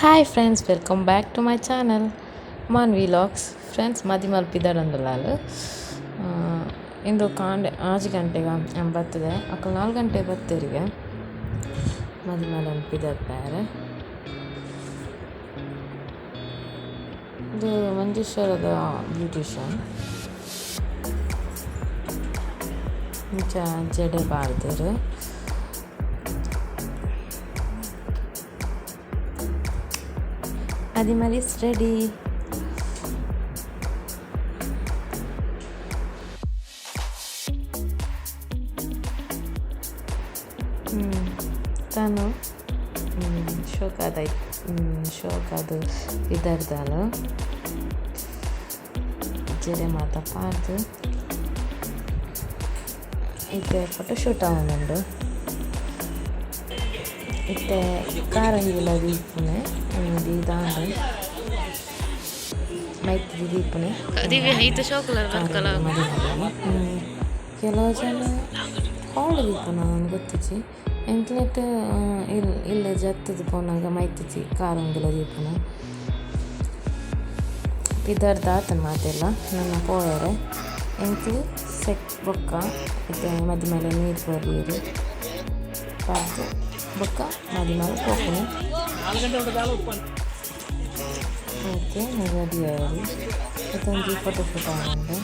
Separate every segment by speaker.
Speaker 1: Hi friends, welcome back to my channel Maan vlogs. Friends, ಮದಿಮಲ್ ಪಿದಡೊಂದುಲ್ಲಾಲ್ ಇಂದು ಕಾಂಡೆ 6 ಗಂಟೆಗೆ ಬತ್ತದೆ ಅಕುಲು 4 ಗಂಟೆ ಬತ್ತೆರಿಗೆ ಮದಿಮಲನ್ ಪಿದಡ್ಪಾರೆ. ಇದು ಮಂಜೇಶ್ವರದ ಬ್ಯೂಟಿಷಿಯನ್. ಇಂಚ ಜಡೆ ಪಾಡ್ದೆರ್. ಮದಿಮಲ್ is ready. ತಾನು ಶೋಕಾದ ಶೋಕಾದ್ ಪಿದಡ್ದಾಲ್. ಜಡೆ ಮಾತ ಪಾಡ್ದ್ ಇತ್ತೆ ಫೋಟೋ ಶೂಟ್ ಆವೊಂದುಂಡು. ಇತ್ತೆ ಕಾರಂಜಿಲ ದೀಪುನೆ ದೀದಾಂಡ್ ಮೈತ್ದ್ ದೀಪುನೆ.
Speaker 2: ದಿವ್ಯ ಈತ ಶೋಕುಲರ್ ಬರ್ಕಲ.
Speaker 1: ಕೆಲವು ಜನ ಹಾಲ್ ದೀಪುನ ಗೊತ್ತಿಜ್ಜಿ. ಎಂಕ್ಲೆಟ್ ಇಲ್ಲ ಜತ್ತುದು ಪೋನಗ ಮೈತಿಜಿ ಕಾರಂಗಿಲ ದೀಪುನ. ಪಿದಡ್ದ್ ಆತುಂಡು ಮಾತೆಲ್ಲ ನನ ಪೋಯೆರೆ ಎಂಕ್ಲು ಸೆಕ್ ಬೊಕ್ಕ ಇತ್ತೆ ಮದಿಮಲೆ ನೀರು ಕೊರಿಯೆರ್ ಪರ್ದ್ ಬೊಕ್ಕ ಮದಿಮಲ್ ಪೋಪುನೆ. ಓಕೆ, ರೆಡಿ ಆಯೆರ್. ಇತ್ತೊಂಜಿ ಫೋಟೋ ಶೂಟ್ ಆವೊಂದುಂಡು.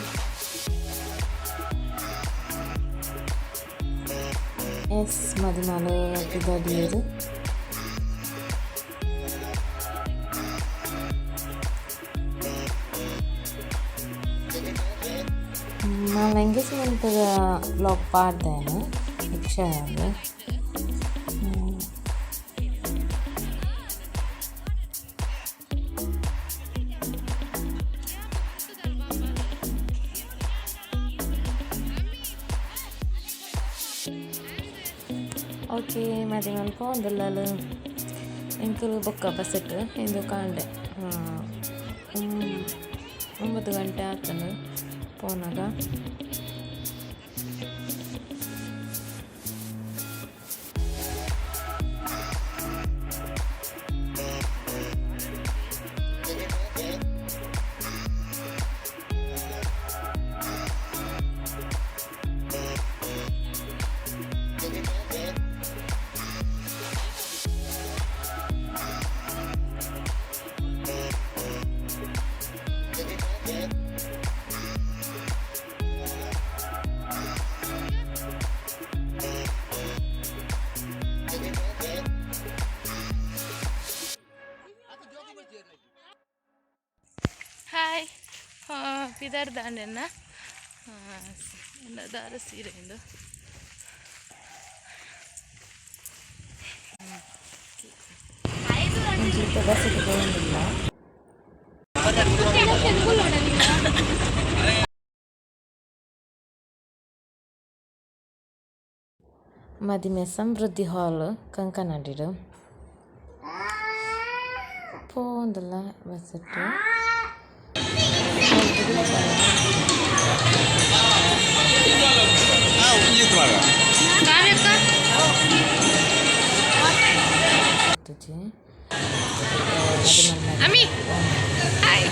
Speaker 1: ಎಸ್, ಮದಿಮಲ್ ಪಿದಡಿಯೆರ್. ನಾನು ಎಂಗೇಜ್ಮೆಂಟ್ ವ್ಲಾಗ್ ಪಾಡ್ದೇನೆ ಯಕ್ಷಗಾನ. ಓಕೆ, ಮದಿಮಲ್ ಪೋವೊಂದುಲ್ಲಲ್. ಎಂಕುಲು ಬೊಕ್ಕ ಬಸ್ಸಟ್ ಇಂದು ಕಾಂಡೆ 9 ಗಂಟೆ ಆತುಂಡು ಪೋನಗ.
Speaker 2: ಹಾಯ್, ಪಿದರ್ದಾಂಡೆನ್ನ ದಾರ ಸೀರೆ ಇಂದು.
Speaker 1: ಇಂಚಿತ್ತ ಬಸ್ಸಿಗೆ ಪೋವೊಂದುಲ್ಲ. ಮದಿಮೆ ಸಮೃದ್ಧಿ ಹಾಲ್ ಕಂಕನಾಡಿಡ್ ಪೋವೊಂದುಲ್ಲ ಬಸ್ಸುಟ್.
Speaker 2: ಕಾವ್ಯಕ್ಕ. ಅಮ್ಮಿ, ಹಾಯ್.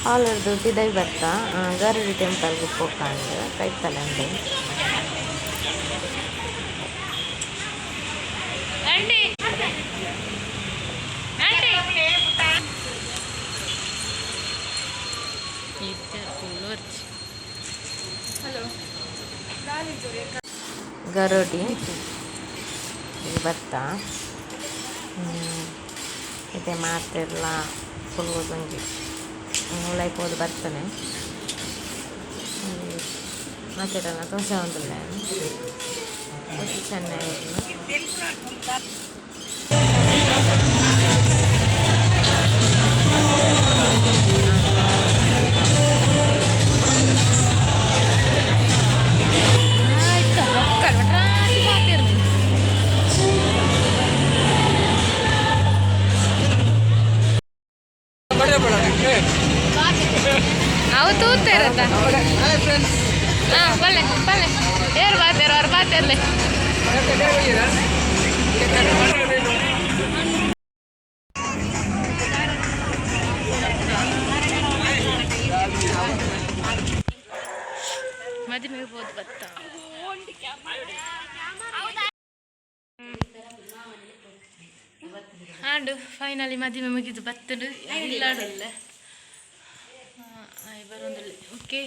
Speaker 1: ಹಾಲರ್ದು ಪಿದೈ ಬತ್ತ ಗರಡಿ ಟೆಂಪಲ್ ಪೋಕಂಡ್ ಕೈತಲಂಡು.
Speaker 2: ಆಂಟಿ ಆಂಟಿ
Speaker 1: ಗರೋಡಿ ಬತ್ತ ಇತ್ತೆ ಮಾತೆರ್ಲ ಕುಲ್ಲುದು ಉಲಾಯಿ ಪೋದು ಬರ್ತನೆ ಮಾತೆರೆನ ತೋಜಾವೊಂದುಲ್ಲೆ ಚೆನ್ನ.
Speaker 2: ಅವು ತೂತೇರತ್ತ. ಹಾಂ, ಬಲ್ಲೆ ಬಲ್ಲೆ. ಏರ್ ಬಾತೇರು ಅವ್ರು ಬಾತೇರ್ಲೆ. ಮದುವೆ ಹೋದ್ ಬತ್ತ. ಆಂಡು ಫೈನಲಿ ಮದಿಮೆ ಮುಗಿದು ಬತ್ತಡು. ಇಲ್ಲಾಡಲ್ಲ ಬರೋದಿಲ್ಲ. ಓಕೆ.